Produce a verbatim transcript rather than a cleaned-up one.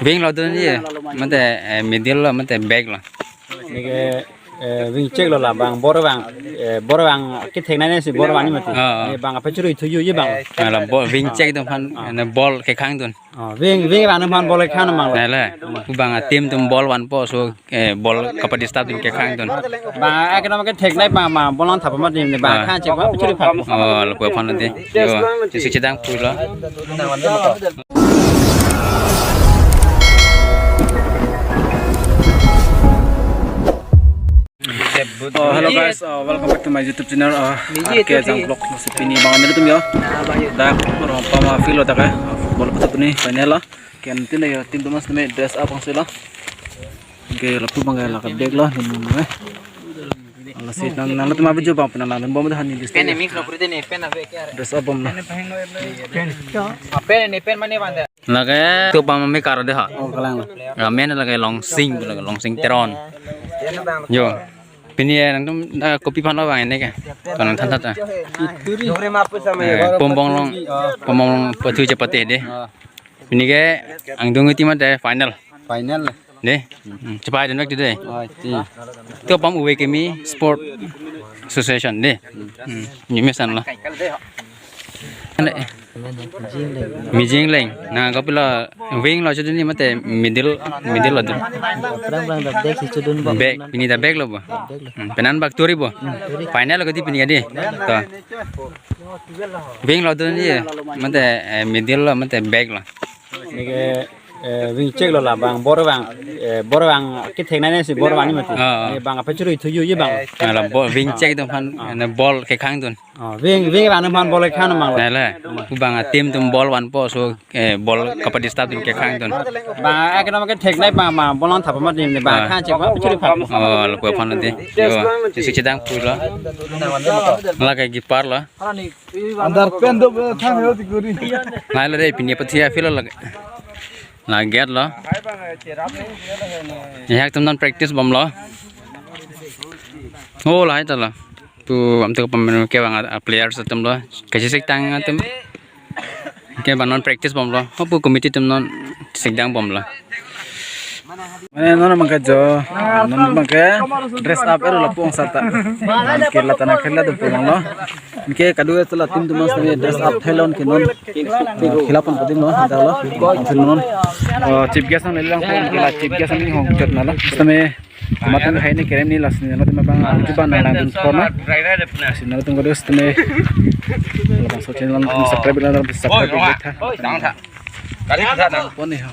Wing lo dun ye, mate, eh, middle lo, mate back lo. Neke, eh, wing chek lo la bang, bor bang, eh, bor bang, kethek nai nai si bor bang ni mati. Ah, ah. Ye bang apa churu itu yu ye bang. Ah, la ball, wing chek atum aphan, ah, ne ball kekhang dun. Oh, wing, wing bang atum aphan ball kekhang bang lo. Nai le, pu bang a team atum ball vanpo, so, eh, ball kapa disturb atum kekhang dun. Bang, eh, kenapa kethek nai bang, bang, ball nang thap amat ni, bang, ah, khang chek bang, apa churu phan. Oh, lapu aphan lo dei. Yo, chisi chedang pu lo. Oh, hello guys, uh, welcome back to my YouTube channel, uh, Miji R K Jang Vlog. Masi pini bang nelitum yo. Dak ro pama field lo dak, eh, football patut ni final lo. Ken tin yo, team atum setame dress up angse lo. Oke, lapu bang la ka back lo, ni mo. Ala si nang, nangtum video bang pina nang bom dah ni. Pen ni mix lo puri de ni, pen ave kya? Dress up bom lo. Pen ni, pen mane bang. Lake tu pama me kar de ha. Oh, kalang. Ramen lake Longsing, lake Longsing Teron. Yo. Pini eh, nangtum, eh, kopi aphan lo bang ne ke. Kanang than than ta. Dugre mapu sama. Eh, Pombong Long, Pombong Long pathu chepate de. Pini ke angdeng team ate final. Final. Dei. Hmm, chepai dun bek dei. Oh, ti. Tu pam U V K M E Sport Association dei. Hmm, ni mesan lo. Ane. Mijing leng. Na, kopilo wing lo chodun ni mate middle, middle lo dun. Prang prang dak back si chodun bang. Back, pini dak back lo bo. Back lo. Hmm, penan bak turi bo. Hmm, turi. Final lo kati pini kati. To. Wing lo dun ye. Mate, eh, middle lo, mate back lo. Neke, eh, wing chek lo la bang, bor bang, eh, bor bang, kethek nai nai si bor bang ni mati. Ah, ah. Ye bang apa churu itu yu ye bang. Ah, la ball, wing chek atum aphan, ah, ne ball kekhang dun. Oh, wing, wing bang atum aphan ball kekhang bang lo. Nai le, pu bang a team atum ball vanpo, so, eh, ball kapa disturb atum kekhang dun. Bang, eh, kenapa kethek nai bang, bang, ball nang thap amat ni, bang, ah, khang chek bang, apa churu phan. Oh, lapu aphan lo dei. Yo, chisi chedang pu lo. Lake keeper lo. Andar pen do thang hero tikuri. Nai lo dei, pini pathia field lo lake. La gate lo. Nehak atum non practice bom lo. Oh, lahai ta lo. Tu am tu pam ke bang a, a players atum lo. Kachesik tang atum. Ke bang non practice bom lo. Hapu committee atum non sikdang bom lo. Mane non bang ke jo, non bang ke dress up ero lapu ong sata. Ke la tana khela do pulang lo. Ke kadu etola team atum setame dress up thailon ke non. Khela pon padim lo, dak lo. Ansi non, oh, chief guest nangle lang pon ke la chief guest nangle hong chot na lo. Setame matan hai ne kerem ni las ni lo tema bang alu chuban nang nang dun thor na. Si nangtum kadu setame. Labang so channel subscribe lang subscribe. Pon ni ha.